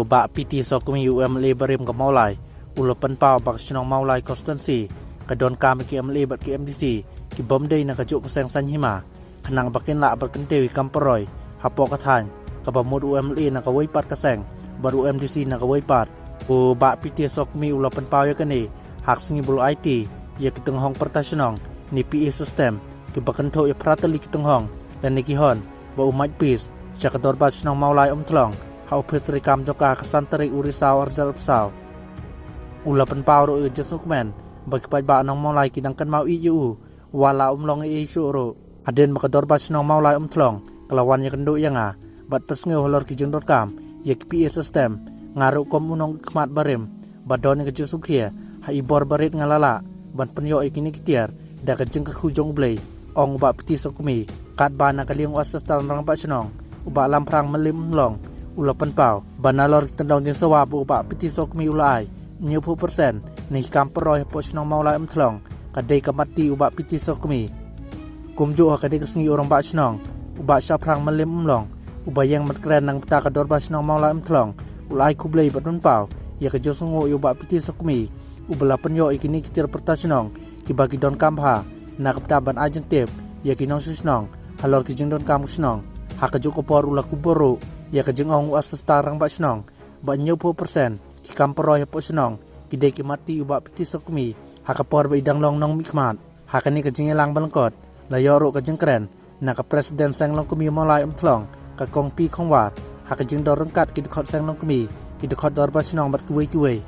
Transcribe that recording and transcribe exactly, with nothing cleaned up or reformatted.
U Bah P T Sokmi, u M L A barim ka Mawlai, u la pynpaw ba ka shnong Mawlai constituency ka donkam ïa ki M L A bad ki M D C ki bym dei na kajuh ka seng saiñ hima, khnang ba kin lah ban kyntiew ïa ki kam pynroi hapoh ka thaiñ, kaba mut u M L A na kawei pat ka seng bad u M D C na kawei pat. U Bah P T Sokmi u la pynpaw ïa kane ha ka sngi ba u la aiti ïa ki tnat hong pyrta shnong ne P A system, kiba kynthup ïa phra tylli ki tnat hong lane ki horn, bad u mike piece sha ka dorbar shnong Mawlai Umthlong, ha ophis treikam jong ka ha ka san tarik u Risaw arhajar arphew saw. U la pynpaw ruh ïa ka jingsngewkmen ba ki paidbah nong Mawlai ki dang kynmaw ïa u, wat la um long ei ei shuh ruh. Hadien ba ka dorbar shnong Mawlai Umthlong ka la wan ïakynduh ïa nga bad pynsngew halor ki jingdonkam ïa ki P A system, nga ruh kum u nongkhmat barim ba don ïa ka jingsngewkhia ha i bor barit nga la lah ban pynïoh ïa kine ki tiar da ka jingkyrkhu jong U Blei, ong u Bah P T Sokmi. Katba na ka liang u Assistant Rangbah Shnong, u Bah Lamphrang Mylliem Umlong, u la pynpaw ba nalor ki tyndong jingsawa ba u Bah P T Sokmi u la ai, hynñiewphew percent na ki kam pynroi hapoh shnong Mawlai Umthlong ka dei ka matti u Bah P T Sokmi. Kumjuh ha kane ka sngi u Rangbah Shnong, u Bah Shaphrang Mylliem Umlong, uba ïeng ban kren na ka bynta ka dorbar shnong Mawlai Umthlong, u la ai khublei bad pynpaw ïa ka jingsngewnguh ïa u Bah P T Sokmi, uba la pynïoh ïa kine ki tiar pyrta shnong kiba ki donkam bha, na ka bynta ban ai jingtip ïa ki nongshong shnong halor ki jingdonkam ka shnong. Ha kajuh ka por u la kubur ruh ïa ka jingong u Assistant Rangbah Shnong ba hynñiewphew percent ki kam pynroi hapoh shnong ki dei ki matti u Bah P T Sokmi, ha ka por ba i dang long nongmihkhmat. Ha kane ka jingïalang ba lyngkot la ïoh ruh ka jingkren na ka President Seng Longkmie Mawlai Umthlong, ka Kong P Khongwar, ha ka jingdon ryngkat ki dkhot Seng Longkmie, ki dkhot dorbar shnong bad kiwei kiwei.